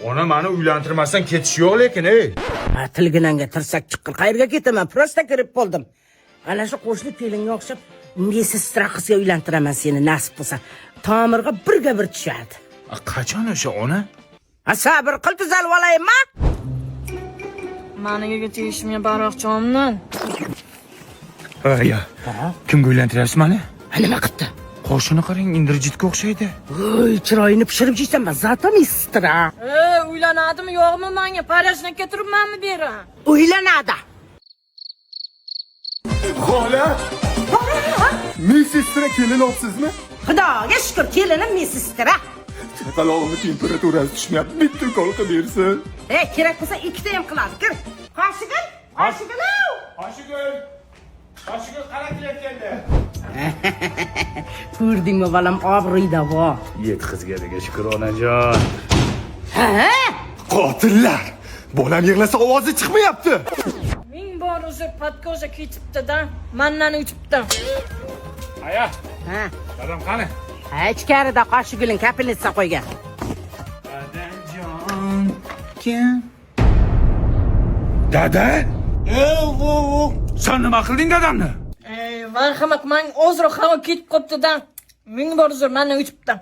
Ona, mani uylantirmasdan ketish yo'q lekin, ey. Ha, tilginanga tirsak chiqqan. Qayerga ketaman? Просто kirib qoldim. Ana shu qo'shni kelinga o'xshab медсестра qizga uylantiraman seni, nasib bo'lsa. Tomirga birga bir tushadi. A, qachon o'sha, ona? Ha, sabr qil, tuzalib olaymi? Maniga tegishimga baroqchomdan. Aya. Kimga uylantiryapsiz mani? Ha, nima qildi? Qoshini qarang, Indrajitga o'xshaydi. Voy, chiroyini pishirib yeysan, зато медсестра. E, uylanadimi yo'qmi manga? Parajnikka turibmanmi beri? Uylanadi. Xola! Медсестра kelin olibsizmi? Xudoga shukur, kelinim медсестра. Chaqalog'imni temperaturasi tushmayapti. Bitta ukol qilib bersin. E, kerak bo'lsa ikkita ham qiladi. Kir. Qoshigul, Qoshigul. Qoshigul. Qoshigul, qara, kelayotganda. Ko'rdingmi, bolam, obro'yda vo. Yetkazganiga shukur, onajon. Ha? Qotillar! Bolam yig'lasa ovozi chiqmayapti. Ming bor uzr, подкожа ketibdi-da. Mandan uchibdi. Aya, Ha. dadam qani? Ha, ichkarida Qoshigulin капельница qo'ygan. Dadajon kim? Dada? Sen nima qilding dadamni? Ey, marhamat, man ozroq havo ketib qolibdi-da. Ming bor uzr, mandan uchibdi.